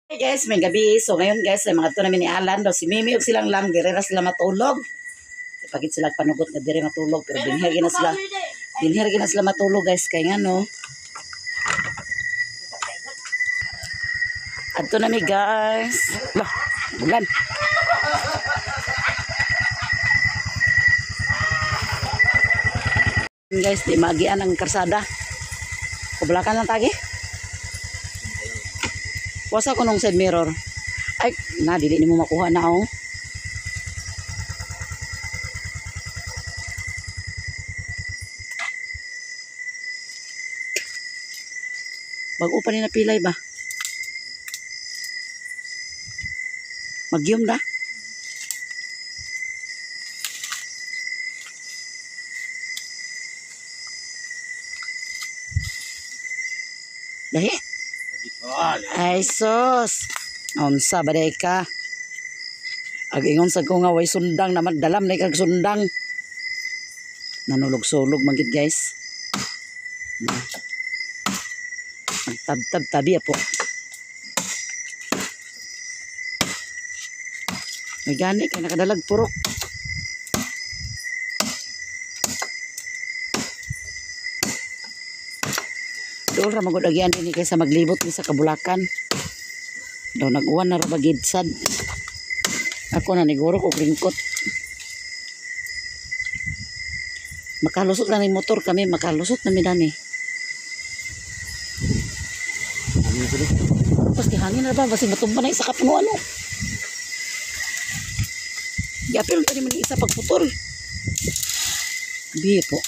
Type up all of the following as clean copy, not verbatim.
Hey guys, may gabi. So ngayon guys, ay mga to namin ni Alan daw si Mimi ug silang lang dire ra sila matulog. Pagit sila panugot nga dire matulog pero dinhi na sila. Dinhi na sila matulog guys kay ngano. Adto na mi guys. Lah, bulan. Guys, di magian ang karsada. Kublakan lang tagi. Wasa ko nung side mirror. Ay, na, dili nimo makuha na, oh. Bago pa ni napilay ba? Magyum da? Dahi? Ay sus. Unsa ba day ka? Ag ingon sa ko nga way sundang naman dalam na kag sundang. Nanulog-sulog man gid guys. Tab-tab tabi po. May gani kay nakadalag purok. Dool ra magud agian dinhi kaysa maglibot ni sa Kabulakan. Daw nag-uwan na ra bagid sad. Ako na niguro ko ringkot. Makalusot na ni motor kami, makalusot na mi dani. Tapos hangin na ba basig matumba na isa ka puno ano. Giapil tani man isa pagputol. Biye po.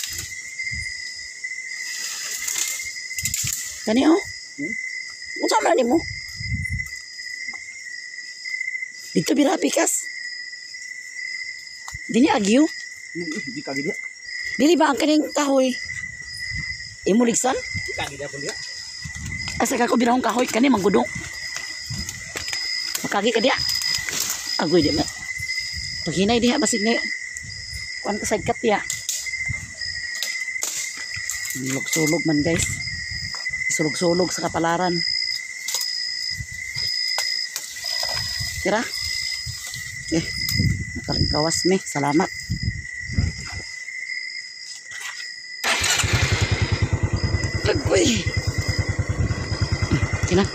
Kani oh. Unsa man nimo? Dito bira pikas. Dini agyo. Di ka gid. Dili ba ang kaning kahoy? Imo ligsan? Di ka gid ako diha. Asa ka ko birahong kahoy kani manggudong. Makagi ka diha. Agoy di man. Paghinay diha basig ni kuan ka sidecut diha. Sulog-sulog man guys. Sulog-sulog sa kapalaran. Tira. Eh, nakalingkawas mi. Salamat. Agoy. Kina.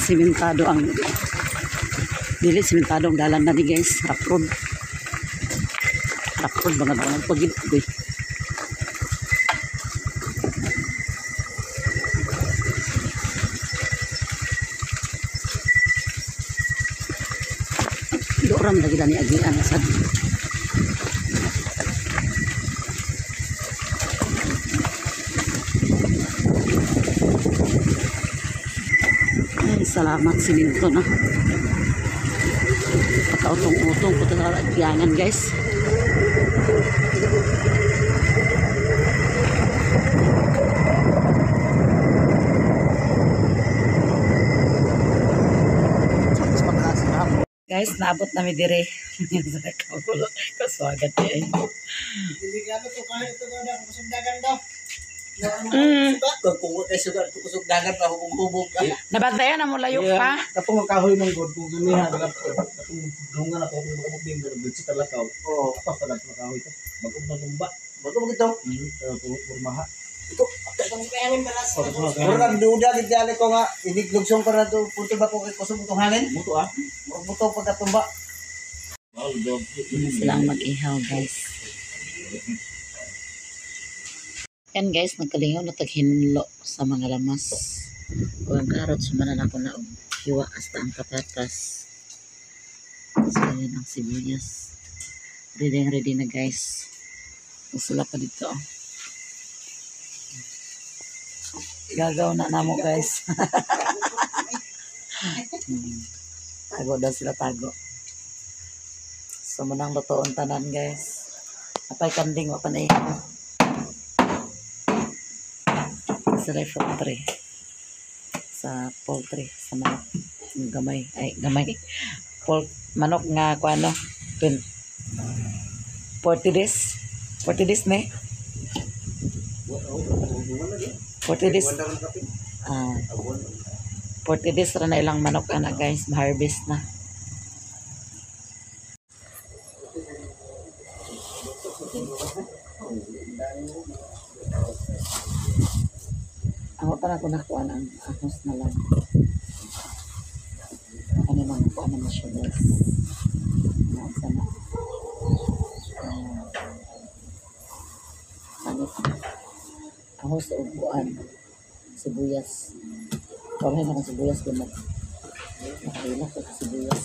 Simentado ang dili simentado ang dalan na ni guys. Rough road. Rough road mga bangang pagid. Agoy. Doram lagi dani agian sad. Ay, salamat siminto na. Pagkautong-utong ko talaga agianan guys. Guys, naabot nami dire. Kaswagat eh. Delikado to kahit ito na kusog dagan daw. Kung kay sugar kusog dagan pa hubog-hubog ka. Nabantayan na mo layo pa. Katong kahoy man god kung ganiha katong dungan na katong mga bing sa talakaw. Oo, apas na kahoy to. Bagong na tumba. Bago mo gito. Pormaha. Ito, Mura kang duda gid dali ko nga iniglugsong ko na to punto ba ko kay kusog itong hangin? Muto ah. Murag buto pagkatumba. Silang mag-ihaw guys. Yan guys, nagkalingaw na taghinlo sa mga lamas. O ang karot, sumanan ako na og hiwa hasta ang patatas. So yan ang sibuyas. Ready ready na guys. Sila pa dito. Gagaw na namo guys. Tago daw sila tago. So manang lutoon tanan guys. Apay kanding wa pa na ihaw. Sila poultry. Sa poultry sa manok gamay ay gamay. Manok nga kuano 40 days. 40 days ne. 40 days. Ah, 40 days ra na ilang manok ana guys, ma-harvest na. Ako pa na ko nakuha ang ahos na lang. Ano lang, nakuha naman siya guys. Ano, sana. Ano, ahos o buwan. Sibuyas. Kawahin akong sibuyas gamot. Nakahilak ko sa sibuyas.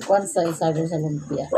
Kuan sa isago sa lumpia.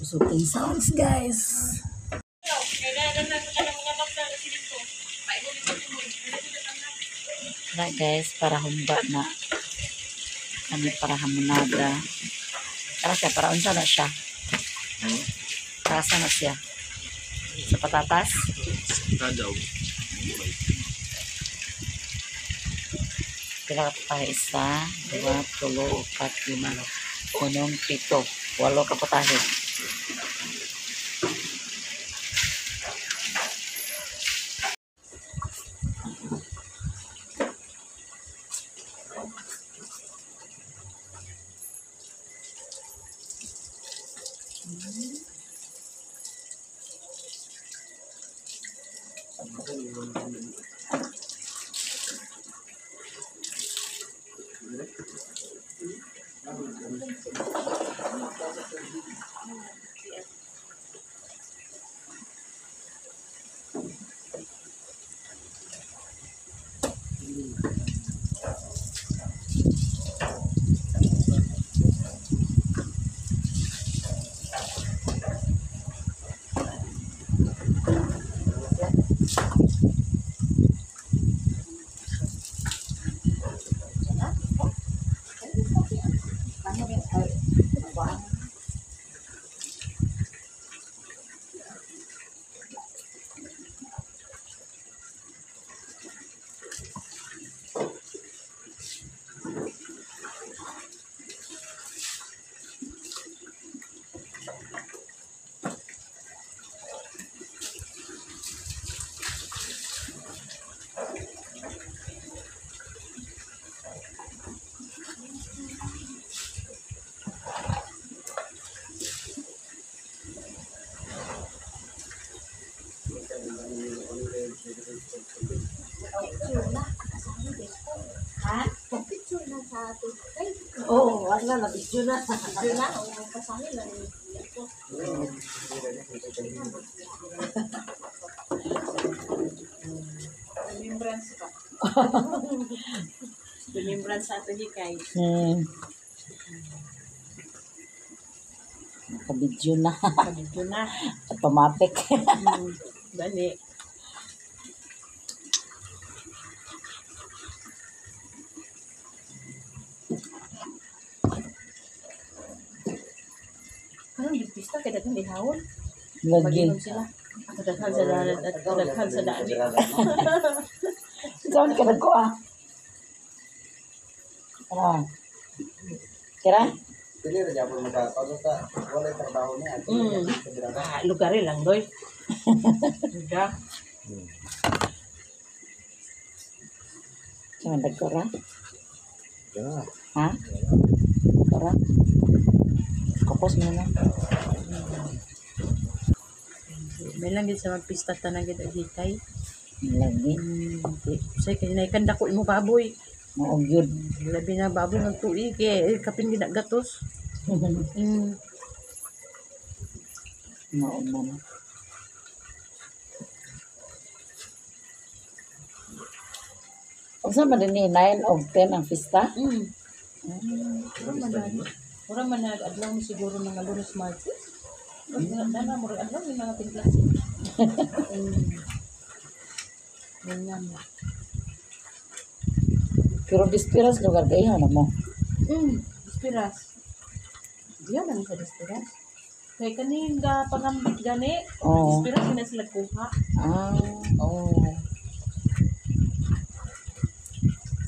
Usuking sounds, guys. Na guys, para humba na. Kami para hamonada. Para siya, para unsa na siya. Para sa na siya. Sa patatas. Kadaw. Pila ka pa? Isa, dua, tulo, upat, lima, unom, pito. Walo ka putahe. Picture na sa ato. Ay, Oo, oh, wala na, video na. picture na. Oo, kasama lang. Remembrance ba? Remembrance sa ato hikay. Naka-video na. Pag-video na. Automatic. Dali. Anong bigpista kay daghan lihawon? Lagi. Maginom sila. Daghan sa daan at daghan sa daan. Saan ka nagko ah? Ah. Kira? Pili ra gyapon mo ka basta walay trabaho niya. Ah, lugari lang doy. Diba? Saan nagko ra? Yeah. Ha? Kara? Kapos mo na. May lang gid sa magpista tanan gid ang hikay. Lagi. Say kay nay kanda ko imo baboy. Mao gyud. Labi na baboy ng tuig eh kapin gid gatos. Mao man. Unsa man din ni 9 og 10 ang pista? Mura man nag adlaw mo siguro mga Lunes, Martes. Mura na mura adlaw may mga tingklase. Ganyan mo. Pero bispiras lugar kayo na mo. Dispiras. Diyan lang sa dispiras. Kay kaning ga pangambit gani. Oo. Dispiras na sila kuha. Ah, Oh.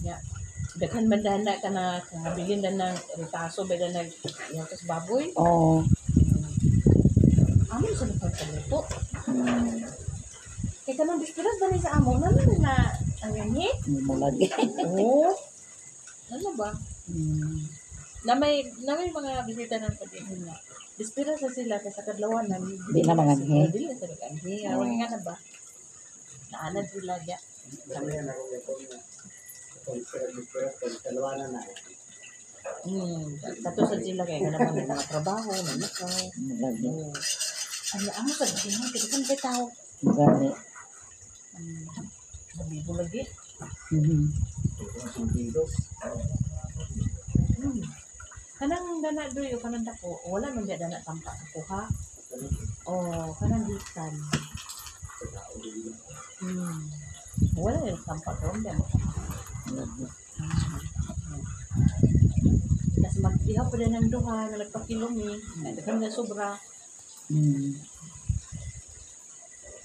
Ya. Daghan man dana ka na kabilin na ng retaso ba na yang tas baboy. Oo. Amo sa nagpagpaluto. Kay kanang dispiras dani sa amo na na na ang yanhi. Mo lagi. Oo. Ano ba? Na may mga bisita ng pag-ibig na. Dispira sa sila kasi sa kadlawanan. Di na manganhi. Dili na sila manganhi. Aron nga na ba? Naanad sila diya. Kami na ako gyapon nga. Kung sila dalawa na na. Kato sa sila kay kanang mga trabaho, nanakaw. Lagi. Ano amo sa daghan kay kan kay tao. Gani. Nabibo lagi. Mhm. Kanang dana doy o kanang dako, wala man diya dana tampa ako ha. Oh, kanang gikan. Wala yung tampa karon diya mo. Lagi. Tas mag-ihaw pa din ng duha na nagpakilumi. Daghan na sobra.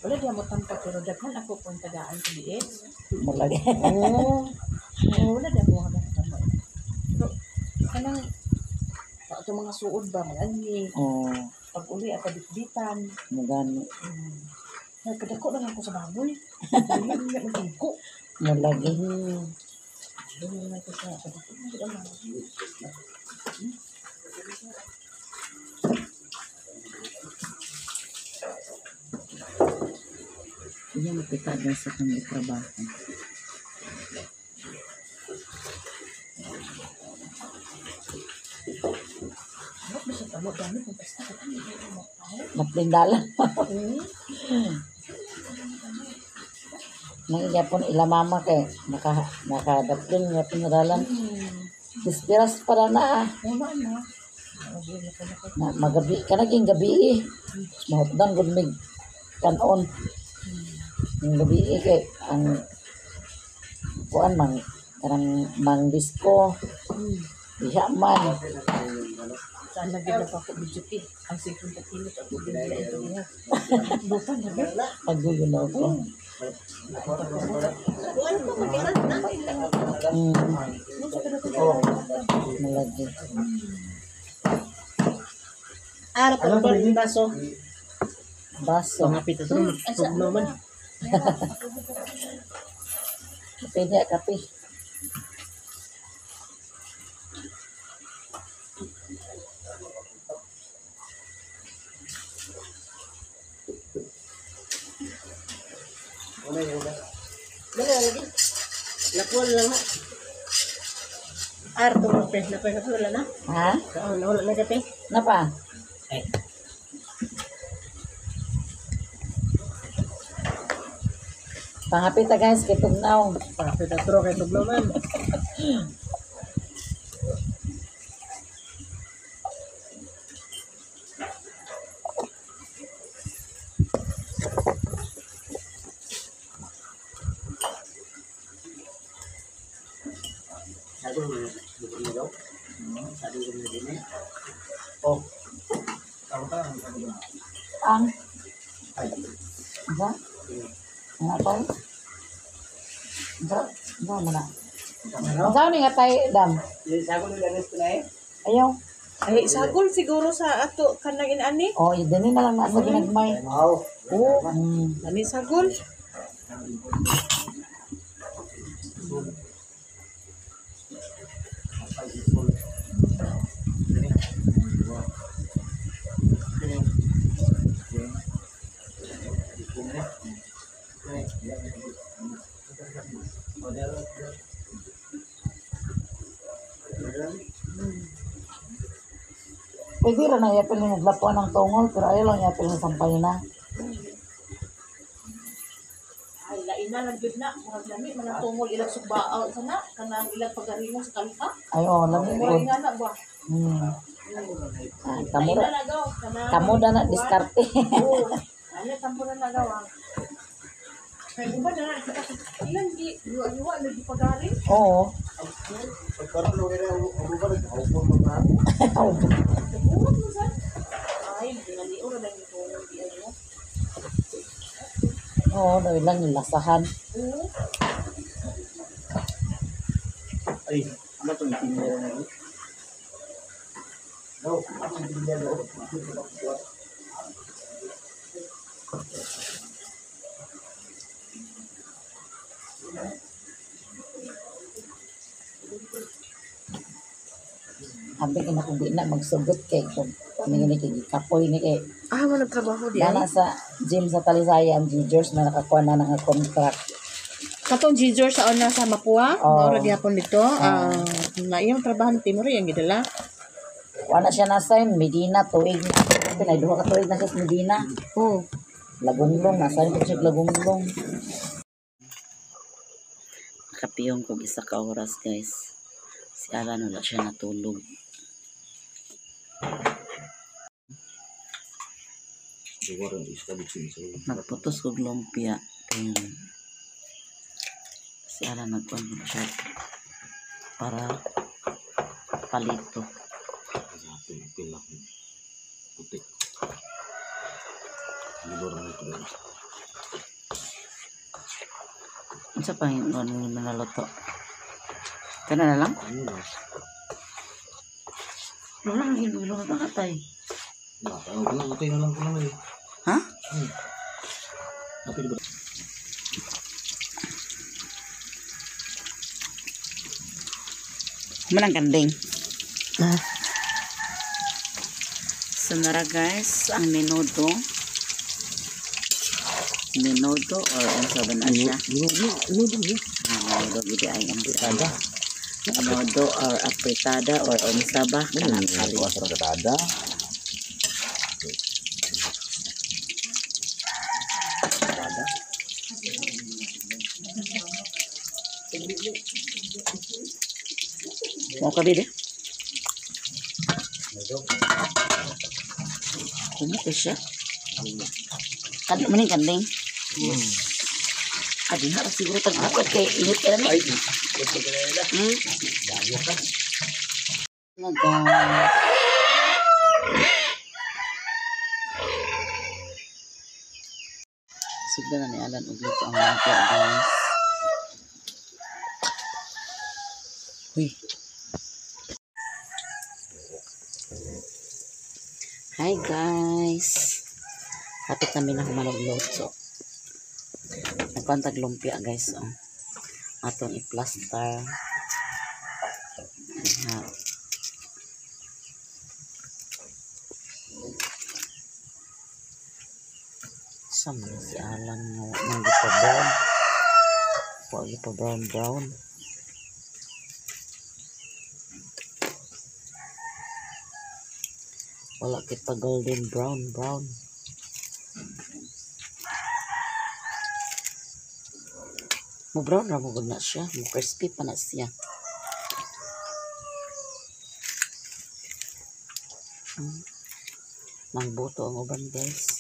Wala diya mo tampa pero daghan ako kung tagaan sa biis. Malagi. Oo. Oo, wala diya mo hanggang tampa. Pero kanang sa ato mga suod ba malangi Oh, pag uli at bitbitan. magani. Nagkadako lang ako sa baboy. Dili na magtingko. Malagi. Dili na ko sa kadako na gid ang baboy. Iya makita guys sa kang trabaho. Ano ba sa tamo dami kung pesta ka kami mo tao. Naplindala. Nang iya po ila mama kay naka nakadaplin nga pinadalan. Dispiras para na ah. Wala na. Wala na ko na. Na magabi ka naging gabi eh. Mahutdan gud mig kanon. Ang gabi eh kay ang kuan mang kanang mang disco diha man. Saan lagi na pa ako video pi. Ang 50 kilos ako binila ito niya. Bukan na ba? Paggugulo ko. Kuan ko magilan na. Malagi. Ara pa ba yung baso? Baso. Pangapit ito naman. Tugnaw man. Kape niya, kape. Dali lagi. Lapuan lang ha. Ar to kape, kape kape wala na. Ha? Oo, wala na kape. Napa? Ay. Pangapit ta guys, kay tugnaw. Pangapit ito kay tugnaw man. Oh. Ang ba? Ano pa? Ba? Ba mo na. Saan ni nga tay dam? Ayaw. Ay, sagol siguro sa ato kanang inani. Oh, dini na lang nasa ginagmay. Wow. Oo. Mm. Ani sagol. Pwede ra na yapil ni naglapuan ng tungol pero ayaw lang yapil ng sampay na. Ay, lain na lang gyud na. Murag lami man ang tungol ilang sugbaaw sana kanang ilang pagaringo sa kalpa. Ay oh, lami Murag gud. nga na ba. Ah, Lain kamo na ra. lagaw kanang Kamo na na diskarte. Oo. Ano tampo na lagaw ah. Kay uban na ilang gi yuwa-yuwa lagi pagaring. Oo. Buot mo sa. Ay, ginaliw ra lang ito di ano. Oo, no, lang yung lasahan. Oo. Ay, ano itong itinira na yun? No, ano yung itinira na yun? Habi ka na kung di na magsugot kay kung ni kay kapoy ni kay Ah, mo nagtrabaho di Dana sa gym sa Talisay ang Gigers na nakakuha na ng contract. Katong Ginger sa una sa Mapua, Oo. mao ra gihapon dito. Ah. Na iyang trabaho ni Timor yang gidala. Wala siya na-assign Medina tuig na. Pinay duha ka tuig na siya sa Medina. Oh. Lagunglong, na-assign ko siya Lagunglong. Nakapiyong kog isa ka oras, guys. Si Alan wala siya natulog. Nagputos kog lumpia. Ayun. Si Alan nagkuhan ko siya para palito. Unsa pa yung ano nalaluto? Kana na lang? Wala nang ilulo na katay. Ha? Manang kanding. So nara guys, ang menudo. Menudo or unsa ba na siya? Menudo gid ay ang afritada. Menudo or afritada or unsa ba kana Afritada. Mau ka bide? Kumo ka siya? Kadto man ning kanding. Adi na siguro tag bukod kay init ka na ni. Na guys. Sugdan na ni Alan og luto ang lumpia, guys. Uy. Hi guys. Hapit namin na humalog luto. Nagpantag lumpia guys. Oh. Atong i-plaster. Sama na si Alan nga nang brown. Wagi pa brown brown. Wala kita golden brown brown. Mo brown ra mo gud na siya, mo crispy pa na siya. Nangbuto ang uban guys.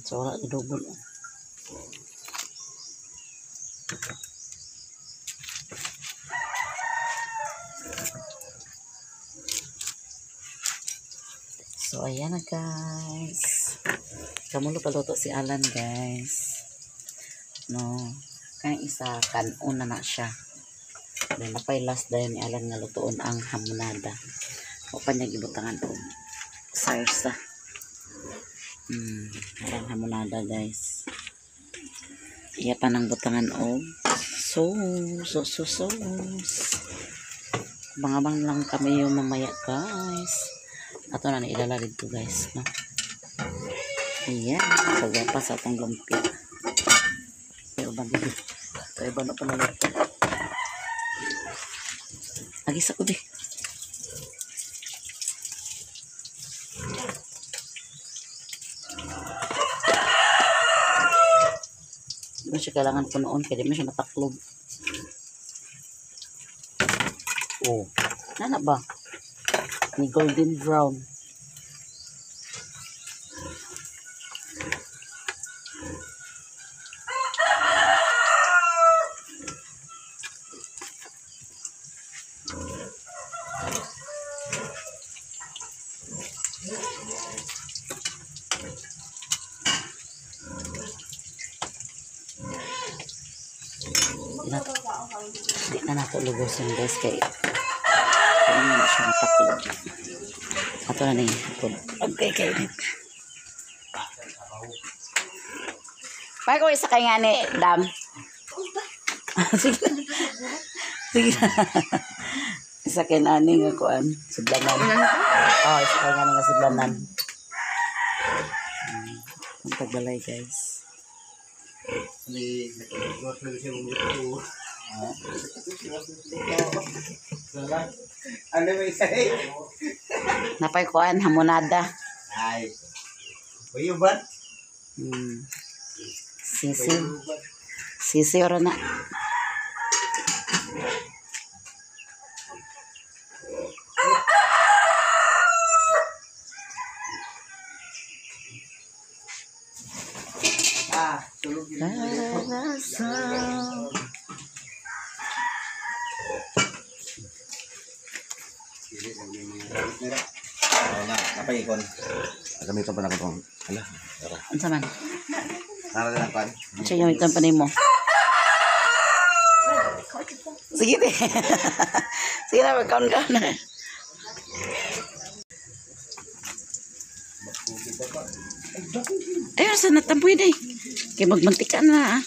So wala gidugol. So ayan na guys. Kamulo paluto si Alan guys. No, kay isa kanon na na siya. Then napay last dayon ni Alan nga lutoon ang hamonada. O pa niya gibutangan og sarsa. Parang hamonada guys. Iya pa nang butangan og sauce, sauce. Bangabang lang kami yung mamaya guys. Ato na nailala dito guys, no? Ayan, pagwapa sa atong lumpia. Ay, uban dito. Ito, iba na pala luto. Lagi sa kubi. Di mo siya kailangan punoon kaya di mo siya mataklob. Oh. Nana ba? Ni golden brown. Di na nato lugoson guys kay Ano siya matakod. Ato na ni. Okay, kainit. Pag ko isa kay nga ni Dam. Sige. Sige. Isa kay nani nga kuan, sudlanan. Oh, isa kay nani nga sudlanan. Ang tagbalay, guys. Ano may isa eh? Napay kuan hamonada. Ay. Bayuban? Sisiw. Sisiw ra na. Ah, sulog yun. Para sa Oo na, napay-ikon. Gamitan pa na ko itong. Ala, tara. Unsa man? Tara na lang, pan. Unsa yung itan pa nimo? Sige di. Sige na, magkaon ka na. Ayun, sa natampuy day. Kaya magmantika na ah.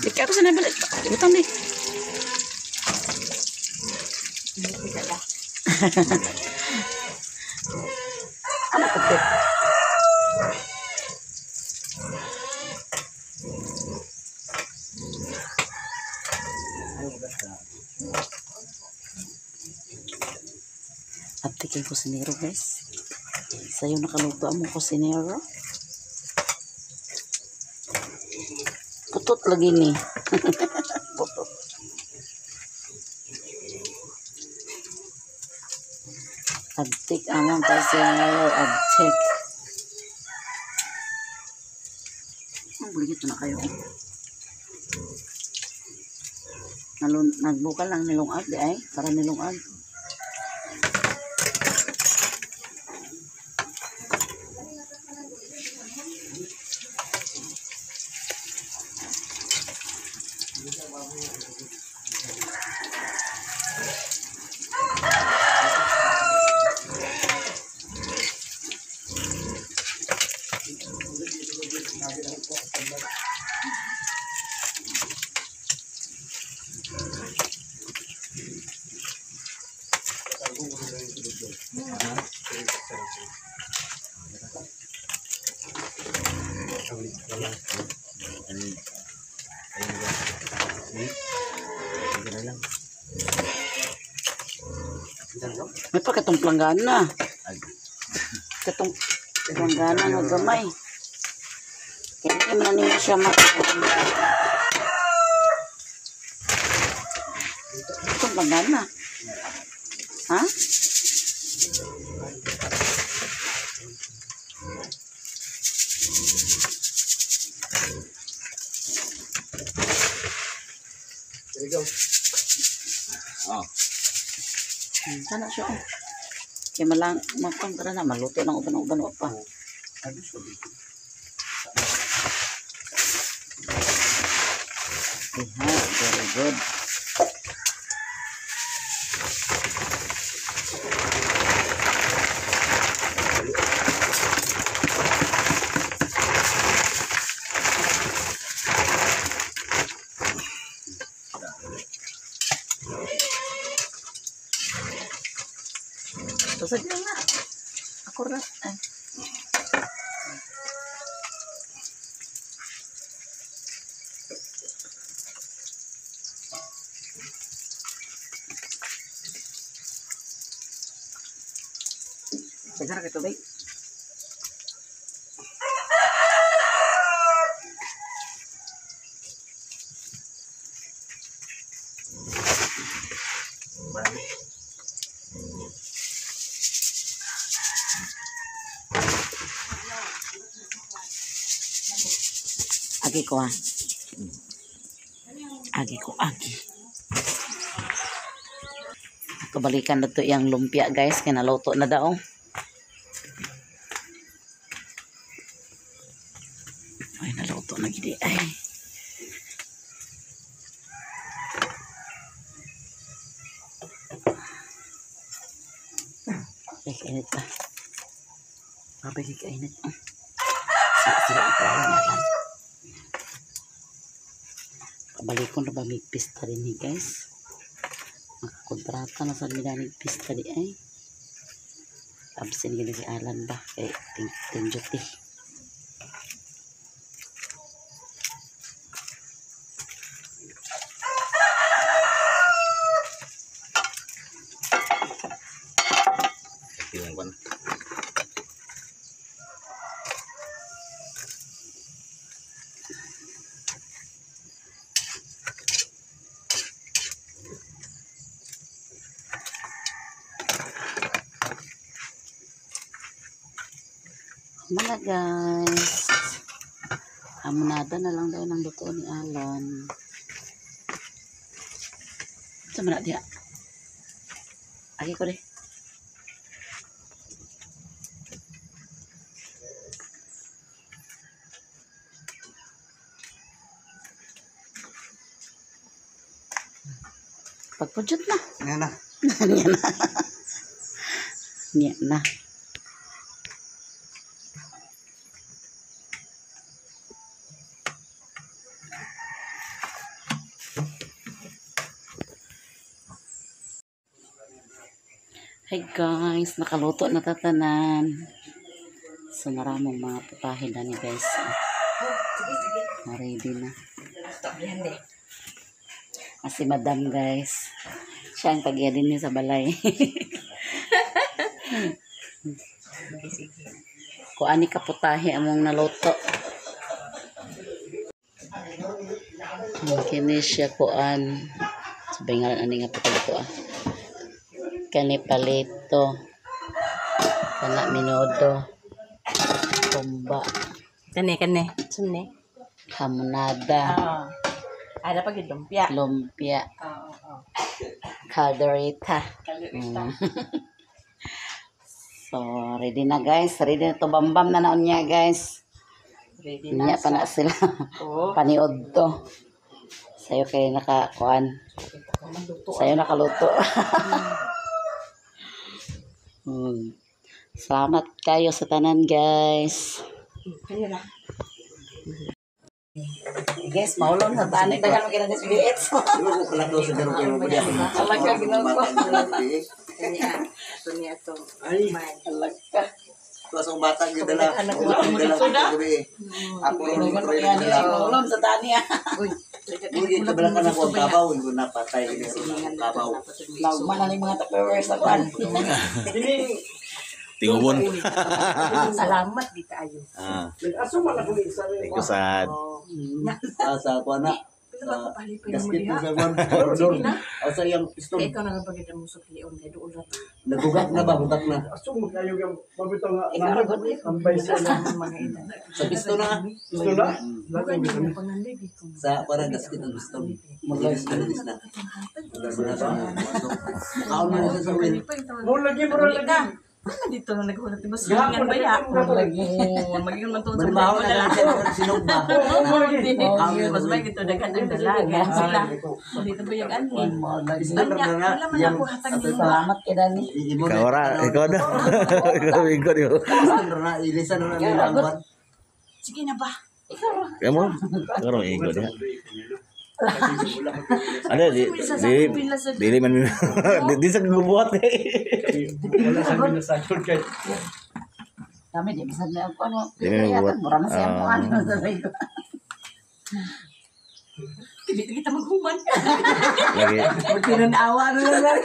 Di ka ako sa nabalik. Butang day. Ano kapit? Abtik yung kusinero, guys. Sa'yo nakaluto ang kusinero. Putot lagi ni. Putot. Abtik among kusinero. Abtik. Ang buligit na kayo. Nagbukal lang nilungag di ay. Para nilungag. May pa katong planggana. Katong planggana nga gamay. Kaya hindi man na siya Katong planggana. Ha? There you go. Oh. Sana siya. Oh. Kaya malang, magpang na, maluto ng uban-uban pa. Diha, very good. Tusad na nga. Ako ra. Ay. Sagara ka tubig. Agi ko ah. Agi ko, agi. Kabalikan na to yung lumpia, guys. Kaya naluto na daw. Ay, naluto na gidi. Ay. Grabe, kainit pa. Grabe, kainit. Sila sila ang kawalan nalan. Kabalikon na ba may pista rin ni guys? Makakontrata na sa milanig pista di ay. Absent gini si Alan ba? Kay ting ting duty. Tingnan ko na. Mga guys. Hamonada na lang daw ng luto ni Alan. Sa mana diya? Agi ko rin. Pagpudyot na. Nga na. Niya na. Niya na. Hi guys, nakaluto na tatanan. So naramong mga putahe na ni guys. Sige, sige. Na ready na. Stop yan eh. Ah, si madam guys. Siya ang tagya din niya sa balay. Sige, sige. Kuani ka putahe among naluto. Kini siya kuan. Sabay nga ani nga putahe ah. Kani palito. Kana minodo. Tumba. Kane, kane. Sumne. Hamonada. Ah. Ada pag lumpia. Lumpia. Oo, oo. Caldereta. Kalurita. So, ready na guys. Ready na to. Bambam na naon niya guys. Ready na. Niya pa na sila. Oo. Paniod to. Sa'yo kay nakakuan. Sa'yo nakaluto. Salamat kayo sa tanan guys. Kaya na. Guys, maulong sa tanan. Tagal mo kinang SBX. Di ba ko kalakaw sa garo kayo mo diyan. Alaka ginoo ko. Kani ah. Ito niya itong Ay. man. Alaka. Tuwas ang bata gyud dala. Anak ko, Dala ko gabi. Ako ro ni Troy dala. Maulong sa tani ah. Uy. Mugi kabalaka na ko ang kabaw, hindi ko napatay gini ro na ang kabaw. Laugma na ni mga Tupperware sa kuan. Tingubon. Salamat di tayo. Ah. Thank you, Sad. Ah, sa kuan na. Pero ako palipay mo Gasket diha. ko sa kuan. Sige na. Ah, sa iyang piston. Kaya ikaw na lang pagkita mo sa kliyon kay doon na pa. Nagugak na ba? Hugak na. Ikaw ra gud. Mga ina. Sa piston na. Bukan yung pangandig ko. Sa kuan na gasket ang piston. Malinis na linis na. Mukhaon mo na siya sa wheel. Mo lagi mo lagi. Ano dito na naghulat ni Boss? Gingan ba ya? Oo, magiging man tuon sa Manibaho mga na lang siya sinog ba? Oo, mas may gito daghan ang dalaga sila. Dito ba yung anhi? Piston Anya, na na. wala man ako hatag nimo. Salamat kay Dani. Ikaw ra, ikaw na. Ikaw, ikaw, ikaw. Piston na ilisan na nila ang kuan. Sige na ba? Kamu? Ikaw ra ikaw niya. Ano, di, di, dili man, di sa gubuhat eh. Kami di bisan na ako ano. Di na buhat. Mura na siya mo Ah. ano sa sayo. Dili kita maghuman. Lagi. Tinanawa na lang.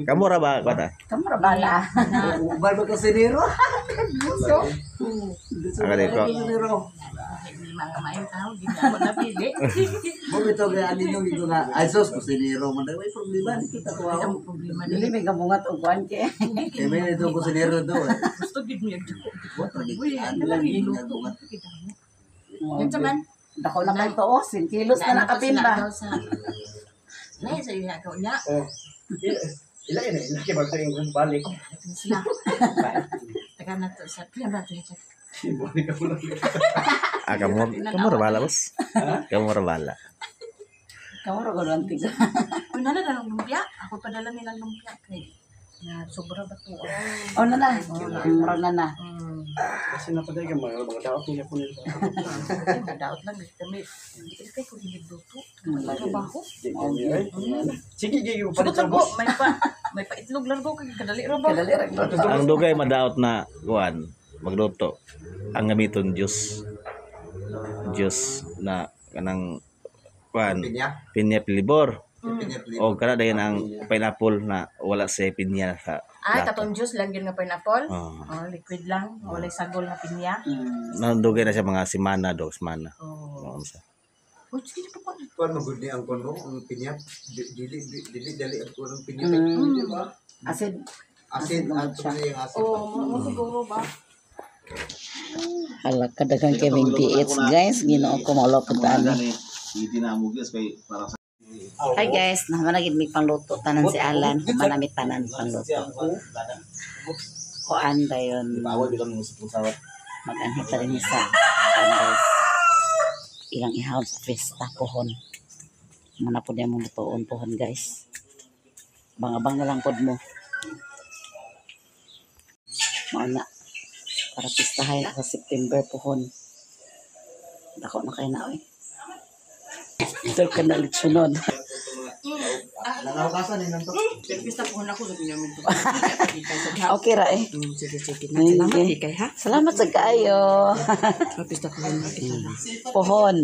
Kamu ra ba, kata? Kamu ra bala. Ubal ba kasi nero? Ang gani ko. Hindi mga maayong tao, di na ako napili. Mo bitaw kay ani nung ito nga ay sos kusinero man may problema ni kita ko Wala ako. mo problema Dili may gabungat og kuan kay. Kay may ito kusinero do eh. Gusto gid mo yung dako. What lagi? Uy, Ano ano lang lagi iluto. nga Yun sa man. Dako na kay to, oh, 1 kilos na nakapin ba. Nay sa iya ka unya. Ila ina, ila kay bagay yung balik. Sila. Taga na to sa pila ba to. Balik ako lang. Ah, kamu, kamu ra bala, boss. Kamu ra bala. Kamuro ko lang tiga. Uy, nala na lang lumpia. Ako padala nilang lumpia kay na sobra ba to? Oh, na na. Mura na na. Kasi napaday ka mga mga daot niya po nila. Ay, madaot lang eh. Kami, hindi kay ko hinigluto. Trabaho. Sige, sige, Sugot palit sa lang ko, bus. may pa itlog lang ko kay kadali ra ba? Kadali ra ko. Ang dugay madaot na kuan magluto. Ang gamiton juice. Juice na kanang kuan Pinya. pinya pilibor. Pinya please. O kana dayon ang pineapple na wala sa pinya sa Ay, plato. katong juice lang yun nga pineapple. Oh. Oh, liquid lang, walay sagol na pinya. Nandugay na siya mga semana do, semana. Oh. Oo, siya. Uy, sige pa po. Kuan magud ni ang kuno ang pinya. Dili dili dali ang kuno ang pinya. Asid. Asin at yung asin. Oh, mo siguro ba? Hala ka daghang kay PH guys. Ginoo ko maulo pud ani. Hindi na mo guys kay para sa Hi guys, naman na gid mi pangluto tanan si Alan, human na mi tanan pangluto. Kuan dayon. Bawal bilang mo sa sawat. Mag-anhi ta rin sa kuan guys. Ilang ihawon sa fiesta pohon. Muna po niya mong lutoon pohon guys. Bangabang na lang pod mo. Mao na. Para pistahay na sa September pohon. Dako na kayo na oy. Ito ka na litsunon. Nangawasan ni nanto. Pista po na ako sa namin to. Okay ra eh. Sige, sige. Salamat kay ha. Salamat sa kaayo. Pista po na kita. Pohon.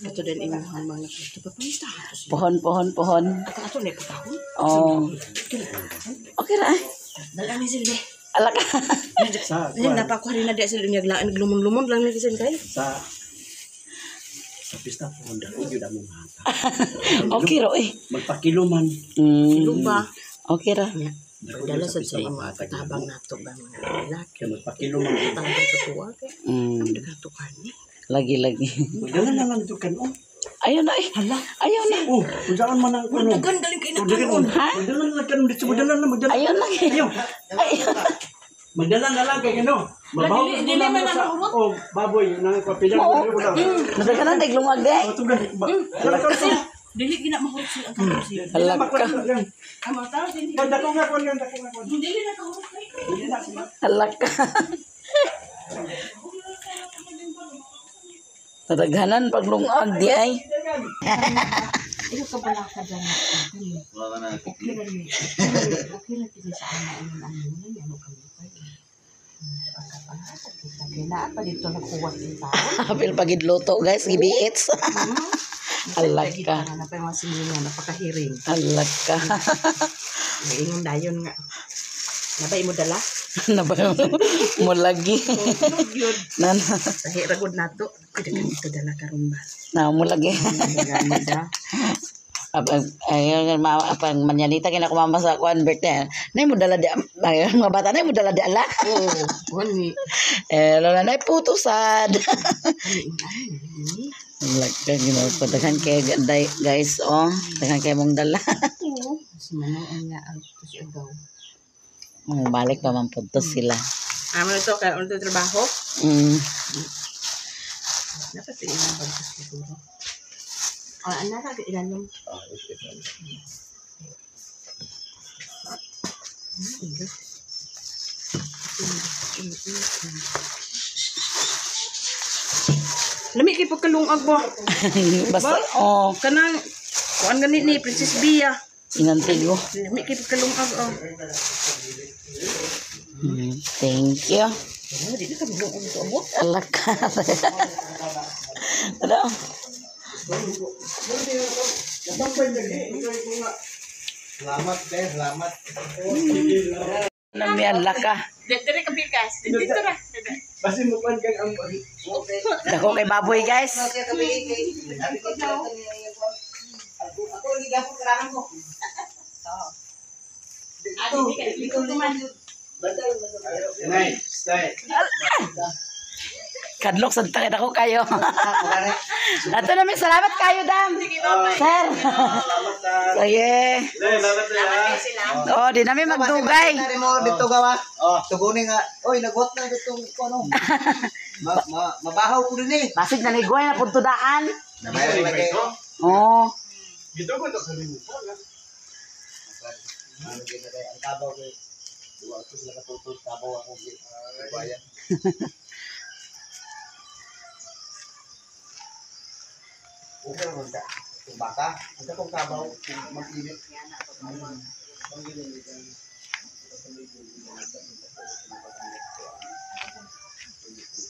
Ito din imong mga ito pa pista. Pohon, pohon, pohon. Ato ato na pagkahon. Oh. Okay ra eh. Dala ni silbi. Ala ka. Sa Ayun, napakuha rin na di sila niya glaan naglumon-lumon lang ni kisin kay. sa sa pista po dako gyud ang mga Okay ra eh. magpakiluman. Lupa. Okay ra. Dala sad sa imo katabang nato ba mga lalaki. Kaya magpakiluman. Tabang sa tuwa kay. Dagato ka ni. Lagi lagi. Magdala na lang dito kan oh. Ayaw na eh. Hala. Ayaw na. Oh, unsaon man ang kuno. Dagan galing kay na Magdala magdala na lang kanon dito, magdala na, magdala. Ayaw na. Ayaw. Ayaw. Magdala na lang kay ano. Mabaho Dili- dili man ang hurot. Oh, baboy nang kapila. Oo. Nadaganan na glungag de. Wala ka Kasi dili gina mahurot sila ang karon sila. Hala ka. Ang mga tao dili Dako nga kon yan, dako nga kon. dili na kahurot kay. Hala ka. Nadaghanan paglungag di ay. Ikaw ka pala ka dyan. Wala na. Okay ra ni. Okay ra kini sa ana ang ano ni ano kami kay. Kaya naa pa dito nagkuwat in tao. Apil pagidluto guys, gibiits. Hala ka. Na pa yung mga sinina, napakahiring. Hala ka. Maingon dayon nga. Nabay mo dala? Nabay mo lagi. Yun. Nana. Tahi ragod nato. Pwede ka dito dala karon ba? Na mo lagi. Gani da. Ayun, apang manyanita kina ko mama sa kuan birthday. Nay mo dala di ay, mga bata nay mo dala di ala. Oo, wani. Eh lola nay puto sad. Ani ani. Lagka ginoo ko daghan kay guys oh, daghan kay mong dala. Oo. Si Manong ang nga ang to si Agaw. Balik pa man pud to sila. Amo na to kay ano to trabaho? Dapat ilang bagtas siguro. Ah, ana ra ilan yung Lami kay pagkalungag mo. Basta oh, Kanang kuan gani ni Princess Bia. inantigo. Lami kay pagkalungag oh. Thank you. Oh, di na kami lungag to abot. Alaka. Ano? Salamat be, salamat. Nami alaka. Dire ka bikas. Dito ra. Basi mo kwan kang ang Dako kay baboy guys. Ako lagi gapon karangan ko. Nay, stay. Kadlok sa takit ako kayo. Ato namin salamat kayo dam. Sir. Sige. Salamat sa Oh, di namin magdugay. Dari mo dito gawa. Tuguni nga. Oy, nagwat na dito ko ano. Ma, ma, mabahaw ko din eh. Basig na niguay na punto daan. Namayroon lagi. Oh. Gito ko to sa limutan. Ang kabaw ko. Duwa ko sila katutol. Kabaw ako. Bayan. Okay naman ka. Kung baka, ang katong kabaw, kung mag-init.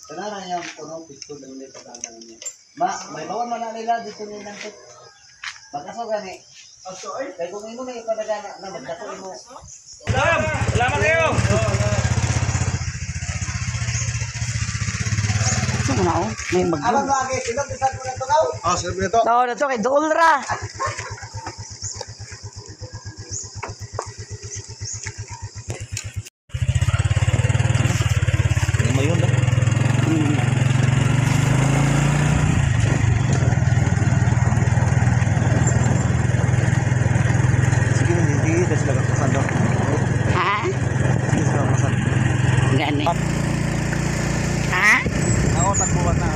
Tanaran niya ang puno, pistol na ulit pag-alang niya. Ma, may bawal man na nila dito nilang to. Magkaso gani. Kaya kung imo na ipadagana na magkaso imo. Salamat kayo. Saan na oh? May bagyo. Alam ba kay silog isa ko na to. Ah, silog na to. Oo, na to kay Dool ra. Mayon na. Sige, hindi na sila kakasan daw. Ha? Hindi sila kakasan. Gani. Ha? Ako, tagbuwan na.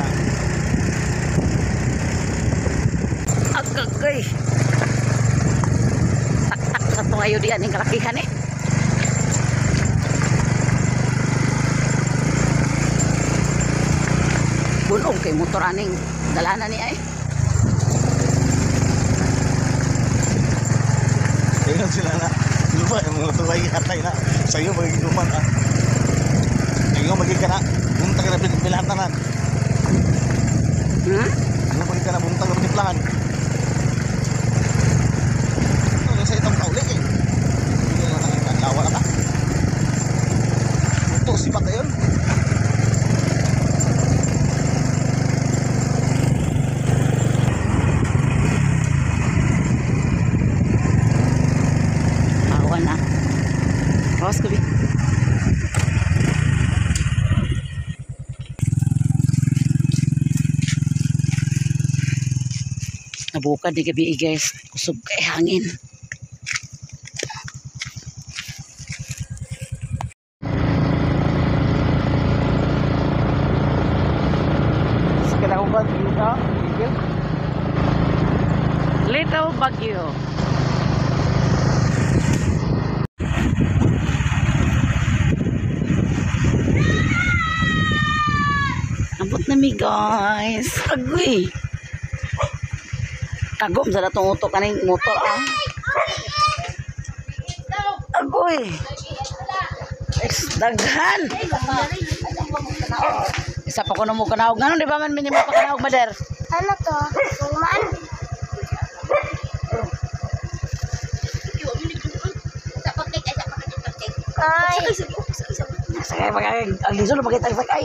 Agagay. Tak-tak sa tungayo diyan ang kalakihan eh. Bulong kay motor aning dalanan ni ay. Ayun sila na. Sila ba, yung mga tulay atay na. Sa'yo, magiging uman ah. Ngayon, magiging ka na. Buntag na pinipilahan tanan. Hmm? Ano magiging ka na, buntag na pinipilahan. Ano sa itong kauli eh. Hindi na nakita. Lawa na ka. Luto, sipat na yun. Awan na. Bawas ko bi. Nabukad ni gabi eh, guys. Kusog kay hangin. Little Baguio. Abot na mi guys. Agoy. Kagom sa datong utok kaning motor ah. Agoy. Daghan. Isa pa ko na mo kanaog. Ngano di ba man minimo pa kanaog mader? Ano to? Suman? Ay. Sakay pa kay ang lisod pakita sakay.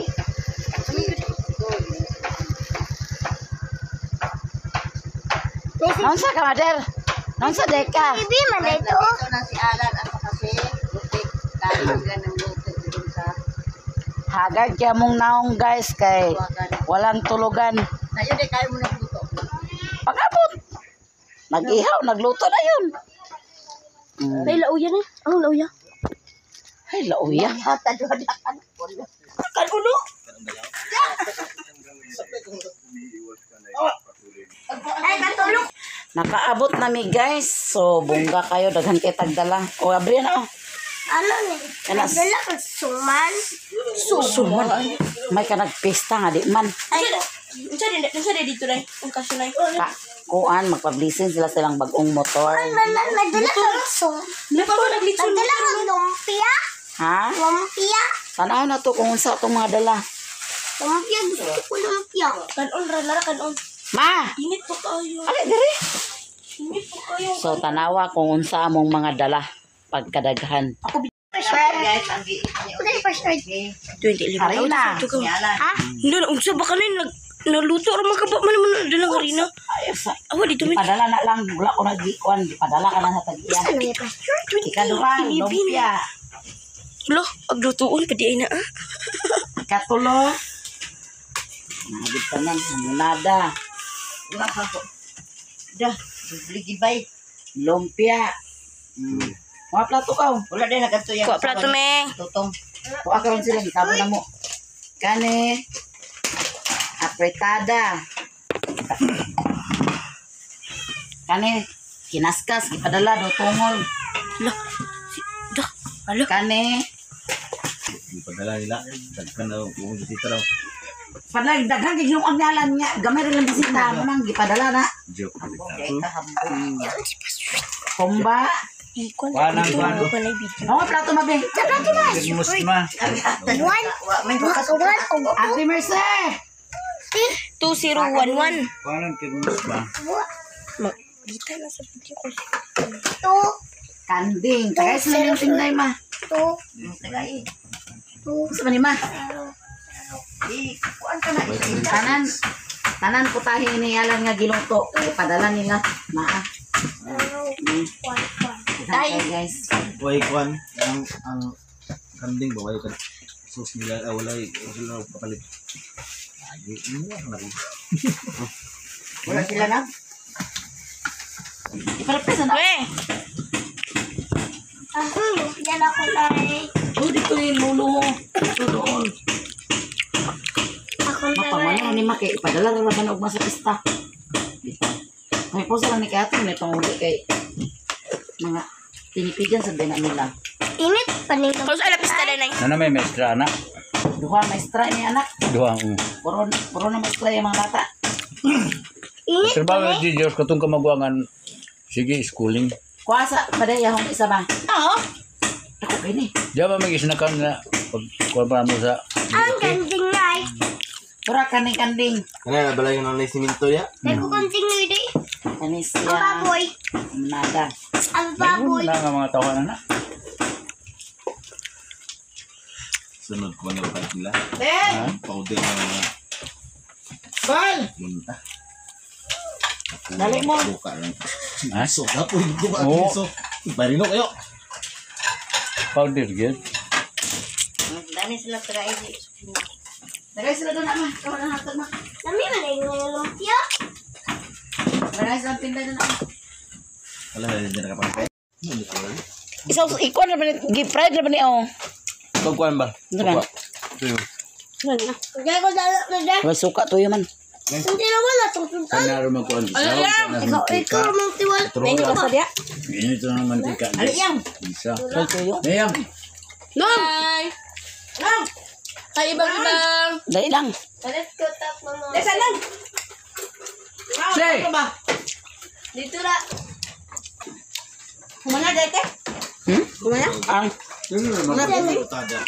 Naunsa ka mader? Naunsa deka? Bibi man ito. Ito na si Alan at saka si Lutik. Dahil sila ng luto dun sa Hagad kaya mong naong guys kay walang tulugan. Ayun eh, kaya mo nagluto. Pag-abot. Nag-ihaw, nagluto na yun. May lauya na. Ang lauya. Ay, lauya. Kanuno. Ay, katulog. Nakaabot na mi guys. So, bongga kayo. Daghan kay tagdala. O, abri na oh. Ano ni? Anas. Dala ka suman. Suman. May ka nagpista nga di man. Ay, Unsa din dito day? Ang kaso nay. Ka, kuan, magpa-blessing sila silang bagong motor. nagdala ka sum. Nagpa Nagdala ka lumpia. Ha? Lumpia. Tanaw na to kung unsa itong mga dala. Lumpia. Gusto ko lumpia. Kanon ra lara kanon. Ma! Init po kayo. Ali, diri. Init po kayo. So, tanawa kung unsa among mga dala pagkadaghan. Guys, ang giit niya. Ano yung first aid? 2011. Harina. Ha? Hindi na unsa ba kanin nag naluto ra man ka ba man man dalang harina. Ay, sa, Awa dito mi. padala na lang. Wala ko nag-ikuan. Padala ka na sa tag-iya. Ano yung first aid? Ikaduha, lumpia. Lo, aglutuon pa di ay na ah. Ikatulo. Nagid tanan, hamonada. Wala ka ko. Da, gibay. Lumpia. Mga plato ka. oh. Wala din nagadto yan. Kuha plato me. Tutong. Kuha karon sila, gitabo na mo. Kani. Apretada. Kani kinaskas gipadala do tungol. Lah. Si dah. Alo. Kani Ipadala nila. Daghan daw kung bisita daw. padala daghan kay ang ngalan niya. Gamay ra lang bisita mo nang gipadala na. Joke. Okay kahambog. Kumba. Ikon. Kuan ang kuan. Ko na video. Mga plato mabe. Plato na. Christmas ma. One. One. Og Ate Merce. 2011. Kuan ang Christmas ba? Ma, dito na sa video ko. Two. Kanding. Tagay sila yung tinday ma. Two. Tagay. Two. Sa man ni ma? Di, kuan ka na. Tanan, tanan ko tahi iniyalan nga giluto. Padala nila. Maa. Zero. One. One. Tay. Guys. Way kuan ang kanding ba way kan sauce nila ah, walay sila papalit. Ay, mo na ko. Wala sila na. Ipalapis na. We. Lumpia na ako tay. Oh, dito yung lulo mo. Ito doon. Ako na Mapangwala ni ma kay ipadala ra ba na og sa pista. Dito. May posa lang ni kay ate may panguli kay mga pinipigan sa dina nila. Init pa ning Kaus ala pista na. Nana may maestra na. Duha maestra ni anak. Duha. Puro puro na maestra yung mga bata. Init pa Trabaho di Diyos katong kamagwangan. Sige, schooling. Kuha sa paday ahong isa ba? Oo. Ako kini. Diyan ba mag-isnakan na pag kuan pa mo sa Ang kanding na ay. Pura kaning kanding. Kana na balay ng simento ya. May kanding na di. Kani Ang siya. baboy. Nada. Ang baboy. na nga mga tawanan na. Sunod ko na ba nila? Eh! Powder na mga Bal! munta. Dali mo. Buka lang. Ha? So, gapoy ko ba? Oo. So, barino kayo. Powder gyud. Dami sila try. Dagay sila doon ama. Ikaw na hatag ma. Lami man ay nga lumpia. Dagay sila ang pinday doon ama. Wala na din ka pa. Isaw ikuan ra ba ni gi-fried ra ba ni oh. Pagkuan ba? Ano ba? Tuyo. Kaya ko dala na dyan. May suka tuyo man. Hindi na wala itong sundan. Kanaro magkuan sa. Ikaw, ikaw mang tiwal. May ka sa diya. Init na naman mantika. Ali yang. Isa. May tuyo. Mayang. Nong. Nong. Ay ibang ibang. Dali lang. Let's go tap mama. Desa lang. Say. Dito na. Kumana dete. Hmm? Kumana? Ang Tada.